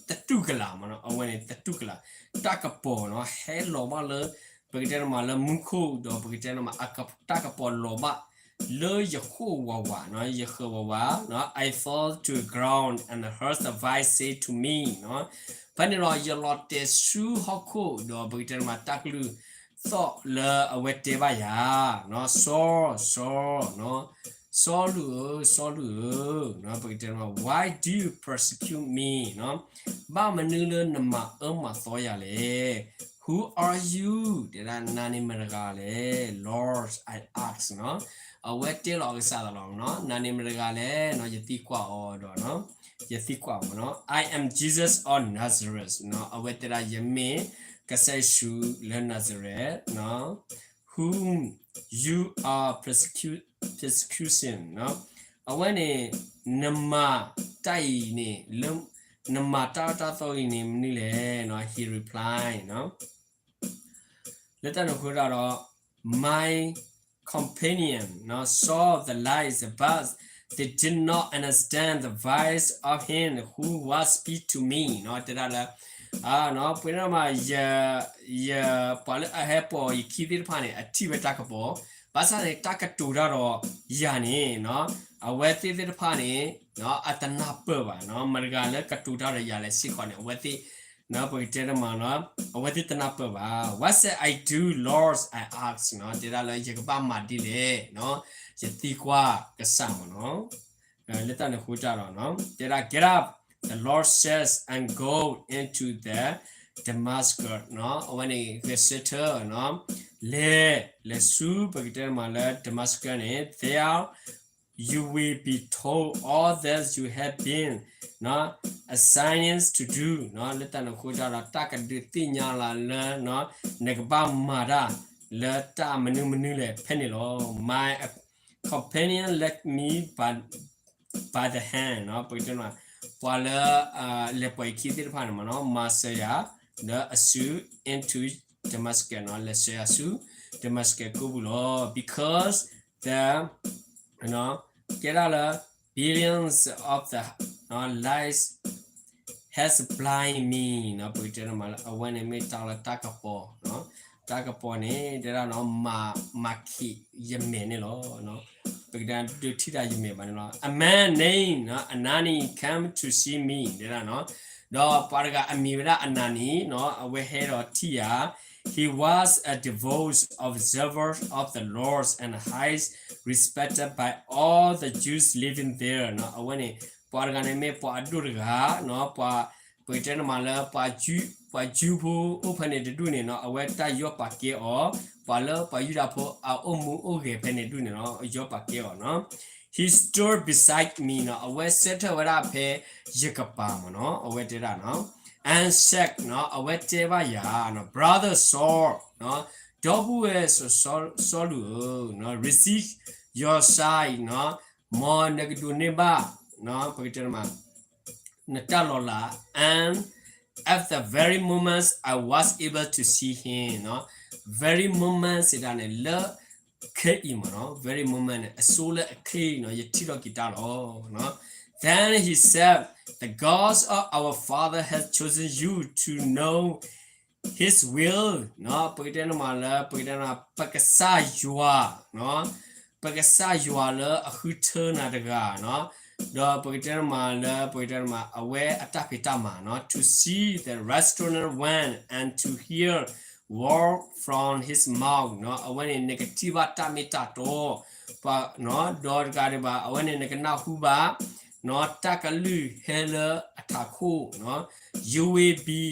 တတူၢ်ကလာ်မ့ၢ်နီၤ အဝဲန့ၣ်တတူၢ်ကလာ် တၢ်ကပီၤနီၤ ဟဲလီၤဘၣ်လၢ ပကတဲန့ၣ်မးလၢမူခိၣ် ဒီးပကတဲန့ၣ်မး တၢ်ကပီၤလီၤဘၣ် လၢယဃိၣ်ဝးဝးနီၤ ယဃၢၤဝးဝးနီၤ I fall to the ground and heard a voice say to me နီၤ ဖဲန့ၣ်ဒီးယလီၤတဲာ်ဆူဟီၣ်ခိၣ် ဒီးပကတဲန့ၣ်မးတၢ်ကလုၢ်သီၣ်လၢအဝဲတဲဘၣ်ယၤနီၤ စီၤ စီၤ စီလူးဧၢ စီလူးဧၢ ပကတဲန့ၣ်မး why do you persecute me နီၤ ဘၣ်မနုၤလၢနမၤအၢမၤသီယၤလဲၣ် Who are you တဲဒၣ်နၤန့ၣ်မတဂၤလဲၣ် Lord I ask နီၤ အဝဲတဲလီၤအကစၢ်သးလီၤနီၤ နၤန့ၣ်မတဂၤလဲၣ်နီၤ ယသံကွၢ်အီၤဒီး ယသံကွၢ်မ့ၢ်နီၤ I am Jesus of Nazareth နီၤ အဝဲတဲဒၣ်ယမ့ၢ်ကစၢ်ယ့ၣ်ၡူးလၢ Nazareth နီၤ whom you are persecu- persecuting နီၤ အဝဲန့ၣ် နမၤတၢ်အံၤန့ၣ် လၢ နမၤတၢ်အၢတၢ်သီအံၤန့ၣ် မနုၤလဲၣ်နီၤ he replied နီၤ လၢတၢ်န့ၣ်အဃိတၢ်ဒီး my companion နီၤ saw the light but they did not understand the voice of him who was speak to me နီၤ တဲဒၣ်လၢ ပှၤန့ၣ်မး ယ ယ ပှၤလၢအဟဲပိာ်ယခံသ့ၣ်တဖၣ်န့ၣ် အထံၣ်ဝဲတၢ်ကပီၤ ဘၣ်ဆၣ်န့ၣ် တၢ်ကတိၤတၢ်ဒီးယၤန့ၣ်နီၤ အဝဲသ့ၣ်သ့ၣ်တဖၣ်န့ၣ် အတနၢ်ပၢၢ်ဘၣ်နီၤ မတဂၤလၢကတိၤတၢ်ဒီးယၤလဲၣ်စ့ၢ်ကီးန့ၣ် အဝဲသ့ၣ် ပကတဲတမးနီၤ အဝဲသ့ၣ်တနၢ်ပၢၢ်ဘၣ် What shall I do, Lord? I ask နီၤ တဲဒၣ်လၢယကဘၣ်မၤဒ်လဲၣ်နီၤ ယသံကွၢ်ကစၢ်မ့ၢ်နီၤ လၢတၢ်န့ၣ်အဃိတၢ်ဒီး တဲဒၣ် Get up, the Lord says, and go into the Damascus နီၤ အဝဲန့ၣ်ဂဲၤဆၢထၢၣ်နီၤ လဲၤ လဲၤဆူ ပကတဲတမးလၢ Damascus န့ၣ် there you will be told all that you have been နီၤ assigned to do နီၤ လၢတၢ်န့ၣ်အဃိတၢ်ဒီး တၢ်ကဒုးသ့ၣ်ညါလီၤလၢ နကဘၣ်မၤတၢ်လၢတၢ်မနုၤမနုၤလဲၣ်ဖဲန့ၣ်လီၤ My companion led me by, by the hand နီၤ ပကတဲတမး ပှၤလၢ လဲၤပိာ်ယခံသ့ၣ်တဖၣ်န့ၣ်မ့ၢ်နီၤ မၤစၢၤယၤ လၢအစု into Damascus နီၤ လဲၤစၢၤယၤဆူ Damascus ကိးပူၤလီၤ because the ကဲဒၣ်လၢ brilliance of the light has blind me နီၤ ပကတဲတမးလၢ အဝဲန့ၣ်မ့ၢ်တၢ်လၢတၢ်ကပီၤ တၢ်ကပီၤန့ၣ် တဲဒၣ်နီၤ မၤ မၤခံးယမဲာ်န့ၣ်လီၤ ပကတဲဒၣ်ဒုးထံၣ်တၢ်ယမဲာ်ဘၣ်န့ၣ်လီၤ A man named နီၤ Anani came to see me တဲဒၣ်နီၤ ဒီးပှၤတဂၤအမံၤဝဲဒၣ် အနၤနံၤ နီၤ အဝဲဟဲဒီးထံၣ်ယၤ He was a devout observer of the laws and highly respected by all the Jews living there နီၤ အဝဲန့ၣ် ပှၤတဂၤန့ၣ်မ့ၢ်ပှၤအဒိၣ်တဂၤ နီၤ ပှၤ ပကတဲန့ၣ်မးလၢ ပှၤ ပှၤယူးဖိအိၣ်ဖဲန့ၣ်တဒူၣ်န့ၣ်နီၤ အဝဲတၢ်ယီၣ်ပာ်ကဲအီၤ ပှၤလၢပှၤယူဒၤဖိအအိၣ်မူအိၣ်ဂဲၤဖဲန့ၣ်ဒူၣ်န့ၣ်နီၤ ယီၣ်ပာ်ကဲအီၤနီၤ He stood beside me နီၤ အဝဲဆၢထၢၣ်ဝဲဒၣ်ဖဲယကပၤမ့ၢ်နီၤ အဝဲတဲဒၣ်နီၤ and said နီၤ အဝဲတဲဘၣ်ယၤနီၤ Brother Saul နီၤ ဒီပုၢ်ဝဲၢ်စီၤစီလူးဧၢ resist your sight နီၤ မ်နကဒိးန့ၢ်ဘၣ် ပကတဲန့ၣ်မး နတၢ်လီၤလး and at the very moment I was able to see him နီၤ very moment စံးဒၣ်န့ၣ် လၢခဲအံၤမ့ၢ်နီၤ very moment န့ၣ် အဆိလၢအခဲအံၤနီၤ ယထံၣ်ထီၣ်က့ၤတၢ်လီၤ Then he said, The God of our father has chosen you to know his will နီၤ ပကတဲန့ၣ်မးလၢ ပကတဲန့ၣ် ပကစၢ်ယွၤ နီၤ ပကစၢ်ယွၤလၢအဃုထၢနၤတဂၤ နီၤ ဒီးပကတဲန့ၣ်မးလၢ ပကတဲန့ၣ်မး အဝဲအတၢ်ဖံးတၢ်မၤ နီၤ to see the restored one and to hear word from his mouth နီၤ အဝဲန့ၣ် နကထံၣ်ဘၣ်တၢ်မ့ၢ်တၢ်တီ ပှၤ နီၤ ဒီးတကးဒံးဘၣ် အဝဲန့ၣ် နကနၢ်ဟူဘၣ် နီၤ တၢ်ကလုၢ်ဟဲလၢအထးခိၣ် နီၤ You will be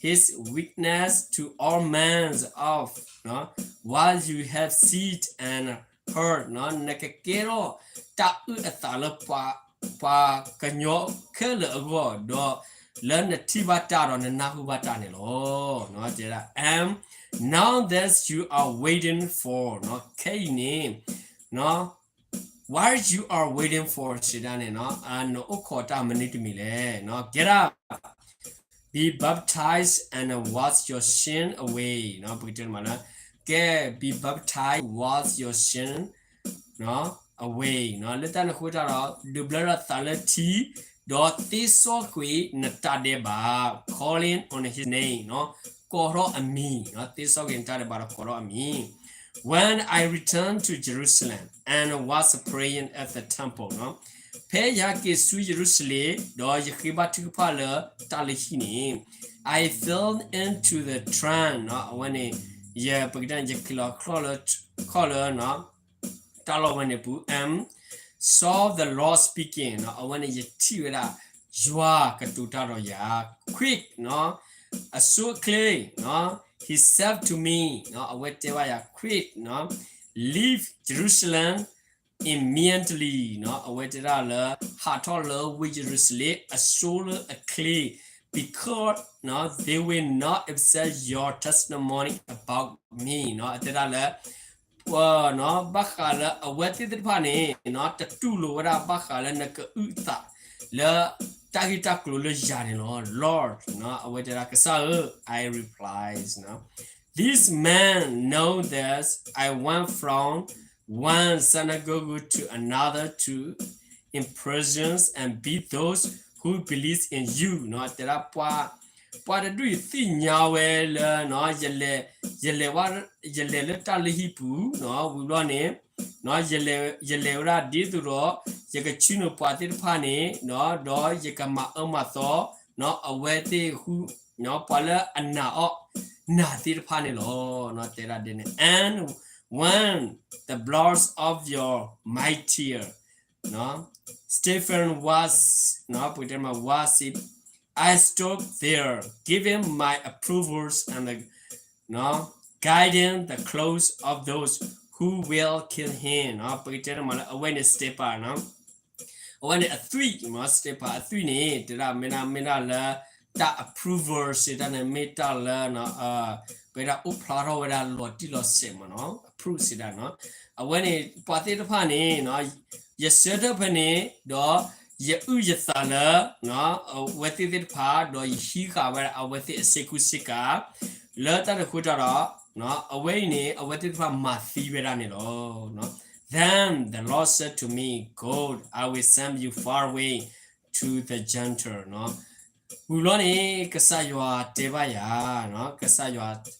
his witness to all men of နီၤ what you have seen and heard နီၤ နကကဲထီၣ်တၢ်အုၣ်အသးလၢ ပှၤကညီခဲလၢာ်အဂီၢ် ဒီးလၢနထံၣ်ဘၣ်တၢ်ဒီးနနၢ်ဟူဘၣ်တၢ်န့ၣ်လီၤ နီၤ တဲဒၣ် and Now that you are waiting for ခဲအံၤန့ၣ် what you are waiting for စံးဒၣ်န့ၣ် နအိၣ်ခိးတၢ်မနုၤတမံၤလဲၣ် get up, be baptized and wash your sin away ပကတဲမးလၢ ကဲ be baptized, wash your sin away လၢတၢ်န့ၣ်အဃိတၢ်ဒီး ဒုးဘျၢထီၣ်သးလၢထံ ဒီးသ့စီကွံာ်နတၢ်ဒဲးဘး calling on his name ကိးထီၣ်အမံၤ သ့စီကွံာ်နတၢ်ဒဲးဘးဒီးကိးထီၣ်အမံၤ When I returned to Jerusalem and was praying at the temple ဖဲယဟဲက့ၤဆူယရူၤၡလ့ၣ် ဒီးယဃ့ဘါထုကဖၣ်လၢတၢ်လုၢ်ဟံၣ်န့ၣ် I fell into the trance အဝဲန့ၣ် ယပကတဲ ယက့ၤလီၤခီၣ်လၢ ခီၣ်လၢ တၢ်လီၢ်ဝဲန့ၣ်ပူၤ and saw the Lord speaking အဝဲန့ၣ်ယထံၣ်ဝဲဒၣ် ယွၤကတိၤတၢ်ဒီးယၤ quick အဆိအချ့ He said to me အဝဲတဲဘၣ်ယၤ quick leave Jerusalem immediately အဝဲတဲဒၣ်လၢ ဟးထီၣ်လၢဝ့ၢ်ယရူၤၡလ့ၣ်အစိၤလၢအချ့ because they will not accept your testimony about me အတဲဒၣ်လၢ ဘၣ်ဃးလၢအဝဲသ့ၣ်သ့ၣ်တဖၣ်န့ၣ် တတူၢ်လိာ်ဝဲဒၣ်ဘၣ်ဃးလၢနကအုၣ်သးလၢတၢ်ဂ့ၢ်တၢ်ကျိၤလၢယၤန့ၣ်လီၤ Lord အဝဲတဲဒၣ် ကစၢ်ဧၢ I replies, this man know that I went from one synagogue to another to imprison and beat those who believe in you တဲဒၣ် ပှၤတဒူၣ်အံၤသ့ၣ်ညါဝဲလၢ ယလဲၤ ယလဲၤလၢတၢ်လုၢ်ဟံၣ်ပူၤ ဝံၤဘျီန့ၣ် ယလဲၤဝဲဒၣ်ဒ်သိးဒီး ယကဆှၢနုာ်ပှၤသ့ၣ်တဖၣ်န့ၣ် ဒီးယကမၤအၢမၤသီ အဝဲသ့ၣ် ပှၤလၢအနာ်အီၤ နာ်သ့ၣ်တဖၣ်န့ၣ်လီၤ တဲဒၣ်ဒ်န့ၣ် and when the blood of your martyr Stephen was, ပကတဲမး was it, I stood there giving my approvals and guiding the clothes of those who will kill him ပကတဲမးလၢအဝဲန့ၣ် Stephen အဝဲန့ၣ်အသွံၣ် Stephen အသွံၣ်န့ၣ် တဲဒၣ်မ့ၢ်ဒၣ်မ့ၢ်ဒၣ်လၢ တၢ် approval စံးတၢ်န့ၣ် မ့ၢ်တၢ်လၢ ပဝဲဒၣ်အိၣ်ဖျါထီၣ်ဝဲဒၣ်လီၤတံၢ်လီၤဆဲးမးနီၤ approve စံးတၢ်နီၤ အဝဲန့ၣ် ပှၤသ့ၣ်တဖၣ်န့ၣ် ယဆၢထၢၣ်ဖဲန့ၣ် ဒီးယအုၣ်ယသးလၢ အဝဲသ့ၣ်သ့ၣ်တဖၣ် ဒီးယဟံးဃာ်ဝဲဒၣ်အဝဲသ့ၣ်အစ့ၢ်ကီးစ့ၢ်ကီး လၢတၢ်န့ၣ်အဃိတၢ်ဒီး အဝဲအံၤန့ၣ် အဝဲသ့ၣ်တဖၣ်မၤသံဝဲဒၣ်န့ၣ်လီၤ Then the Lord said to me, Go, I will send you far away to the Gentile ဝံၤဘျီန့ၣ် ကစၢ်ယွၤတဲဘၣ်ယၤ ကစၢ်ယွၤ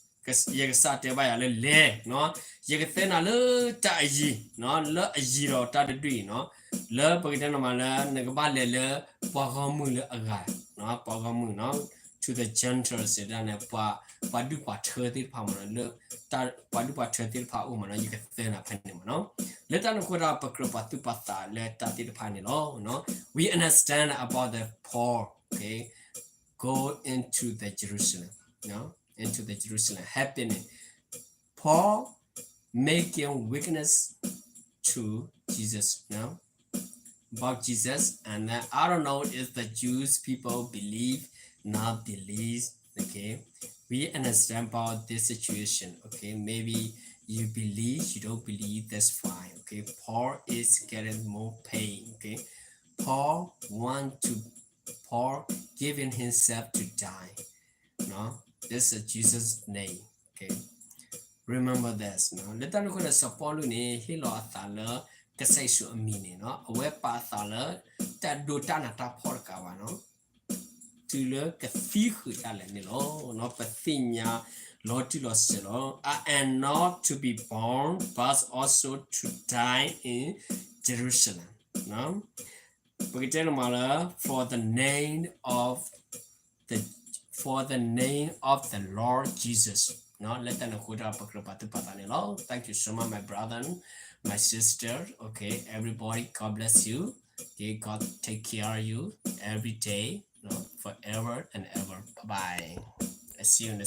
ယကစၢ်တဲဘၣ်ယၤလၢလဲၤ ယကသဲနၤလၢတၢ်အယံၤ လၢအယံၤဒီးတၢ်တဒူၣ်အံၤနီၤ လၢပကတဲနီၤမးလၢ နကဘၣ်လဲၤလၢပှၤဂီၢ်မုၢ်လၢအဂၤ ပှၤဂီၢ်မုၢ်နီၤ to the Gentiles စံးဒၣ်န့ၣ် ပှၤဒူၣ်ပှၤထၢသ့ၣ်တဖၣ်မးနီၤ လၢ ပှၤဒူၣ်ပှၤထၢသ့ၣ်တဖၣ်အအိၣ်မးနီၤ ယကသဲနၤဖဲန့ၣ်မးနီၤ လၢတၢ်န့ၣ်အဃိဒီး ပကြၢးပာ်သူၣ်ပာ်သးလၢတၢ်သ့ၣ်တဖၣ်န့ၣ်လီၤ We understand about the Paul, okay, go into the Jerusalem, into the Jerusalem happening. Paul making witness to Jesus, no? About Jesus, and then I don't know if the Jews people believe, not believe, okay? We understand about this situation, okay? Maybe you believe, you don't believe, that's fine, okay? Paul is getting more pain, okay? Paul want to, Paul giving himself to die, no? This is Jesus' name, okay? Remember this, no? လၢတၢ်န့ၣ်အဃိဒီး စီၤပီလူးန့ၣ် ဟ့ၣ်လီၤအသးလၢကစၢ်ယ့ၣ်ၡူးအမံၤန့ၣ်နီၤ အဝဲပာ်အသးလၢ တၢ်ဒိတၢ်နးတၢ်ဖှီၣ်တကးဘၣ်နီၤ တုၤလၢကသံဃုာ်ဒၣ်လဲာ်န့ၣ်လီၤ. ပသ့ၣ်ညါလီၤတံၢ်လီၤဆဲးလီၤ. I am not to be bound, but also to die in Jerusalem. ပကတဲန့ၣ်မးလၢ for the name of the, for the name of the Lord Jesus. လၢတၢ်န့ၣ်အဃိဒီး ပကြၢးပာ်သူၣ်ပာ်သးန့ၣ်လီၤ. Thank you so much, my brother, my sister. Okay, everybody, God bless you. Okay, God take care of you every day, you know, forever and ever. Bye bye. I see you in the